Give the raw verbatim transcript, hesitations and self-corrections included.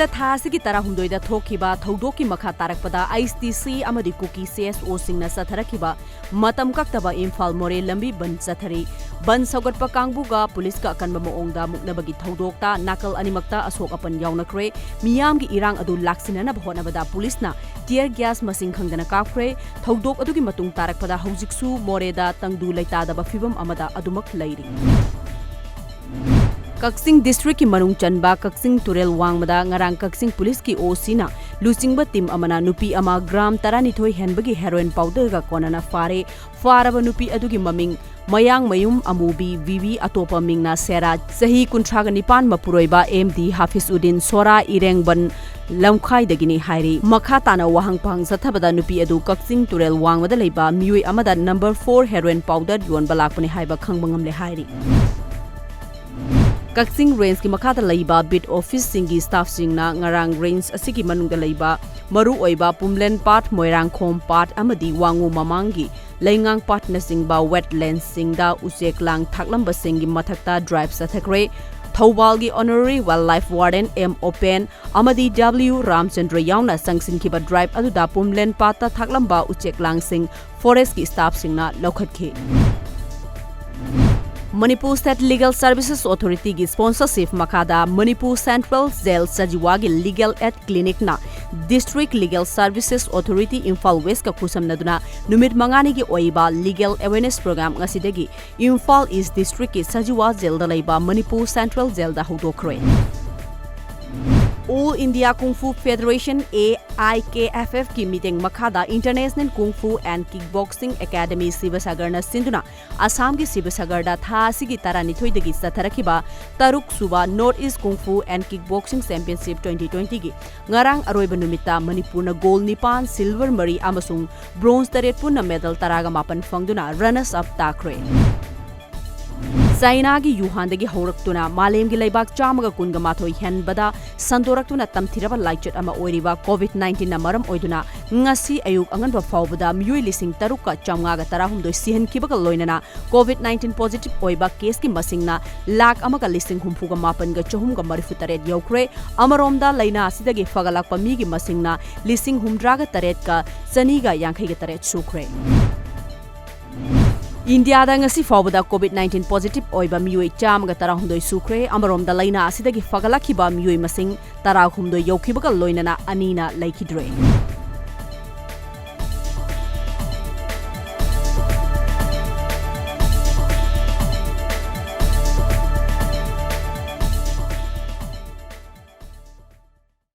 ꯊꯥ ꯑꯁꯤꯒꯤ ꯇꯔꯥꯍꯨꯝꯗꯣꯏꯗ ꯊꯣꯛꯈꯤꯕ ꯊꯧꯗꯣꯛꯀꯤ ꯃꯈꯥ ꯇꯥꯔꯛꯄꯗ ꯑꯩꯆ ꯇꯤ ꯁꯤ ꯑꯃꯗꯤ ꯀꯨꯀꯤ ꯁꯤ ꯑꯦꯁ ꯑꯣꯁꯤꯡꯅ ꯆꯠꯊꯔꯛꯈꯤꯕ ꯃꯇꯝ ꯀꯛꯇꯕ ꯏꯝꯐꯥꯜ ꯃꯣꯔꯦ ꯂꯝꯕꯤ ꯕꯟꯗ ꯆꯠꯊꯔꯤ꯫ ꯕꯟꯗ ꯁꯧꯒꯠꯄ ꯀꯥꯡꯕꯨꯒ ꯄꯨꯂꯤꯁꯀ ꯑꯀꯟꯕ ꯃꯑꯣꯡꯗ ꯃꯨꯛꯅꯕꯒꯤ ꯊꯧꯗꯣꯛꯇ ꯅꯥꯀꯜ ꯑꯅꯤꯃꯛꯇ ꯑꯁꯣꯛ ꯑꯄꯟ ꯌꯥꯎꯅꯈ꯭ꯔꯦ꯫ ꯃꯤꯌꯥꯝꯒꯤ ꯏꯔꯥꯡ ꯑꯗꯨ ꯂꯥꯛꯁꯤꯟꯅꯅꯕ ꯍꯣꯠꯅꯕꯗ ꯄꯨꯂꯤꯁꯅ tear gas ꯃꯁꯤꯡ ꯈꯪꯗꯅ ꯀꯥꯞꯈ꯭ꯔꯦ꯫ ꯊꯧꯗꯣꯛ ꯑꯗꯨꯒꯤ ꯃꯇꯨꯡ ꯇꯥꯔꯛꯄꯗ ꯍꯧꯖꯤꯛꯁꯨ ꯃꯣꯔꯦꯗ ꯇꯪꯗꯨ ꯂꯩꯇꯥꯗꯕ ꯐꯤꯚꯝ ꯑꯃꯗ ꯑꯗꯨꯃꯛ ꯂꯩꯔꯤ꯫ ꯀꯛꯆꯤꯡ district ꯀꯤ ꯃꯅꯨꯡ ꯆꯟꯕ ꯀꯛꯆꯤꯡ ꯇꯨꯔꯦꯜ ꯋꯥꯡꯃꯗ ꯉꯔꯥꯡ ꯀꯛꯆꯤꯡ ꯄꯨꯂꯤꯁꯀꯤ ꯑꯣ ꯁꯤꯅ ꯂꯨꯆꯤꯡꯕ team ꯑꯃꯅ ꯅꯨꯄꯤ ꯑꯃ gram ꯇꯔꯥꯅꯤꯊꯣꯏ ꯍꯦꯟꯕꯒꯤ heroin powder ꯒ ꯀꯣꯟꯅꯅ ꯐꯥꯔꯦ꯫ ꯐꯥꯔꯕ ꯅꯨꯄꯤ ꯑꯗꯨꯒꯤ ꯃꯃꯤꯡ ꯃꯌꯥꯡꯃꯌꯨꯝ ꯑꯃꯨꯕꯤ ꯕꯤꯕꯤ, ꯑꯇꯣꯞꯄ ꯃꯤꯡꯅ ꯁꯦꯔꯥ, ꯆꯍꯤ ꯀꯨꯟꯊ꯭ꯔꯥꯒ ꯅꯤꯄꯥꯟ, ꯃꯄꯨꯔꯣꯏꯕ ꯑꯦꯝ ꯗꯤ ꯍꯥꯐꯤꯖ ꯎꯗꯤꯟ, ꯁꯣꯔꯥ, ꯏꯔꯦꯡꯕꯟ ꯂꯝꯈꯥꯏꯗꯒꯤꯅꯤ ꯍꯥꯏꯔꯤ꯫ ꯃꯈꯥ ꯇꯥꯅ ꯋꯥꯍꯪ ꯄꯥꯎꯍꯪ ꯆꯠꯊꯕꯗ ꯅꯨꯄꯤ ꯑꯗꯨ ꯀꯛꯆꯤꯡ ꯇꯨꯔꯦꯜ ꯋꯥꯡꯃꯗ ꯂꯩꯕ ꯃꯤꯑꯣꯏ ꯑꯃꯗ number four heroin powder ꯌꯣꯟꯕ ꯂꯥꯛꯄꯅꯤ ꯍꯥꯏꯕ ꯈꯪꯕ ꯉꯝꯂꯦ ꯍꯥꯏꯔꯤ꯫ ꯀꯛꯆꯤꯡ range ꯀꯤ ꯃꯈꯥꯗ ꯂꯩꯕ beat office ꯁꯤꯡꯒꯤ staff ꯁꯤꯡꯅ ꯉꯔꯥꯡ range ꯑꯁꯤꯒꯤ ꯃꯅꯨꯡꯗ ꯂꯩꯕ ꯃꯔꯨꯑꯣꯏꯕ ꯄꯨꯝꯂꯦꯟ ꯄꯥꯠ, ꯃꯣꯏꯔꯥꯡꯈꯣꯝ ꯄꯥꯠ ꯑꯃꯗꯤ ꯋꯥꯉꯨ ꯃꯃꯥꯡꯒꯤ ꯂꯩꯉꯥꯡ ꯄꯥꯠꯅꯆꯤꯡꯕ wetlands ꯁꯤꯡꯗ ꯎꯆꯦꯛ ꯂꯥꯡ ꯊꯥꯛꯂꯝꯕꯁꯤꯡꯒꯤ ꯃꯊꯛꯇ drive ꯆꯠꯊꯈ꯭ꯔꯦ꯫ ꯊꯧꯕꯥꯜꯒꯤ Honorary Wildlife Warden M open ꯑꯃꯗꯤ ꯗꯕ꯭ꯂꯤꯎ ꯔꯥꯝꯆꯟꯗ꯭ꯔ ꯌꯥꯎꯅ ꯆꯪꯁꯤꯟꯈꯤꯕ drive ꯑꯗꯨꯗ ꯄꯨꯝꯂꯦꯟ ꯄꯥꯠꯇ ꯊꯥꯛꯂꯝꯕ ꯎꯆꯦꯛ ꯂꯥꯡꯁꯤꯡ forest ꯀꯤ staff ꯁꯤꯡꯅ ꯂꯧꯈꯠꯈꯤ꯫ Manipur State Legal Services Authority ꯒꯤ sponsorship ꯃꯈꯥꯗ Manipur Central Jail ꯁꯖꯤꯋꯥꯒꯤ Legal Aid Clinic ꯅ District Legal Services Authority Imphal West ꯀ ꯈꯨꯠꯁꯝꯅꯗꯨꯅ ꯅꯨꯃꯤꯠ ꯃꯉꯥꯅꯤꯒꯤ ꯑꯣꯏꯕ legal awareness program ꯉꯁꯤꯗꯒꯤ ꯏꯝꯐꯥꯜ East district ꯀꯤ ꯁꯖꯤꯋꯥ jail ꯗ ꯂꯩꯕ Manipur Central Jail the ꯍꯧꯗꯣꯛꯈ꯭ꯔꯦ꯫ All India Kung Fu Federation, A I K F F ꯀꯤ ꯃꯤꯠꯌꯦꯡ ꯃꯈꯥꯗ International Kung Fu and Kickboxing Academy ꯁꯤꯕꯁꯥꯒꯔꯅ ꯁꯤꯟꯗꯨꯅ ꯑꯁꯥꯝꯒꯤ ꯁꯤꯕꯁꯥꯒꯔꯗ ꯊꯥ ꯑꯁꯤꯒꯤ ꯇꯔꯥꯅꯤꯊꯣꯏꯗꯒꯤ ꯆꯠꯊꯔꯛꯈꯤꯕ ꯇꯔꯨꯛ ꯁꯨꯕ North East Kung Fu and Kickboxing Championship twenty twenty ꯒꯤ ꯉꯔꯥꯡ ꯑꯔꯣꯏꯕ ꯅꯨꯃꯤꯠꯇ ꯃꯅꯤꯄꯨꯔꯅ gold ꯅꯤꯄꯥꯟ, silver ꯃꯔꯤ ꯑꯃꯁꯨꯡ bronze ꯇꯔꯦꯠ ꯄꯨꯟꯅ medal ꯇꯔꯥꯒ ꯃꯥꯄꯟ ꯐꯪꯗꯨꯅ runners up ꯇꯥꯈ꯭ꯔꯦ꯫ ꯆꯥꯏꯅꯥꯒꯤ ꯌꯨꯍꯥꯟꯗꯒꯤ ꯍꯧꯔꯛꯇꯨꯅ ꯃꯥꯂꯦꯝꯒꯤ ꯂꯩꯕꯥꯛ ꯆꯥꯝꯃꯒ ꯀꯨꯟꯒ ꯃꯥꯊꯣꯏ ꯍꯦꯟꯕꯗ ꯁꯟꯗꯣꯔꯛꯇꯨꯅ ꯇꯝꯊꯤꯔꯕ ꯂꯥꯏꯆꯠ ꯑꯃ ꯑꯣꯏꯔꯤꯕ ꯀꯣꯚꯤꯗ ꯅꯥꯏꯟꯇꯤꯟꯅ ꯃꯔꯝ ꯑꯣꯏꯗꯨꯅ ꯉꯁꯤ ꯑꯌꯨꯛ ꯑꯉꯟꯕ ꯐꯥꯎꯕꯗ ꯃꯤꯑꯣꯏ ꯂꯤꯁꯤꯡ ꯇꯔꯨꯛꯀ ꯆꯥꯝꯃꯉꯥꯒ ꯇꯔꯥꯍꯨꯝꯗꯣꯏ ꯁꯤꯍꯟꯈꯤꯕꯒ ꯂꯣꯏꯅꯅ ꯀꯣꯚꯤꯗ ꯅꯥꯏꯟꯇꯤꯟ ꯄꯣꯖꯤꯇꯤꯚ ꯑꯣꯏꯕ ꯀꯦꯁꯀꯤ ꯃꯁꯤꯡꯅ ꯂꯥꯈ ꯑꯃꯒ ꯂꯤꯁꯤꯡ ꯍꯨꯝꯐꯨꯒ ꯃꯥꯄꯟꯒ ꯆꯍꯨꯝꯒ ꯃꯔꯤꯐꯨ ꯇꯔꯦꯠ ꯌꯧꯈ꯭ꯔꯦ꯫ ꯑꯃꯔꯣꯝꯗ ꯂꯥꯏꯅꯥ ꯑꯁꯤꯗꯒꯤ ꯐꯒꯠꯂꯛꯄ ꯃꯤꯒꯤ ꯃꯁꯤꯡꯅ ꯂꯤꯁꯤꯡ ꯍꯨꯝꯗ꯭ꯔꯥꯒ ꯇꯔꯦꯠꯀ ꯆꯅꯤꯒ ꯌꯥꯡꯈꯩꯒ ꯇꯔꯦꯠ ꯁꯨꯈ꯭ꯔꯦ꯫ ꯏꯟꯗꯤꯌꯥꯗ ꯉꯁꯤ ꯐꯥꯎꯕꯗ ꯀꯣꯚꯤꯗ ꯅꯥꯏꯟꯇꯤꯟ ꯄꯣꯖꯤꯇꯤꯚ ꯑꯣꯏꯕ ꯃꯤꯑꯣꯏ ꯆꯥꯝꯃꯒ ꯇꯔꯥꯍꯨꯝꯗꯣꯏ ꯁꯨꯈ꯭ꯔꯦ꯫ ꯑꯃꯔꯣꯝꯗ ꯂꯥꯏꯅꯥ ꯑꯁꯤꯗꯒꯤ ꯐꯒꯠꯂꯛꯈꯤꯕ ꯃꯤꯑꯣꯏ ꯃꯁꯤꯡ ꯇꯔꯥꯍꯨꯝꯗꯣꯏ ꯌꯧꯈꯤꯕꯒ ꯂꯣꯏꯅꯅ ꯑꯅꯤꯅ ꯂꯩꯈꯤꯗ꯭ꯔꯦ꯫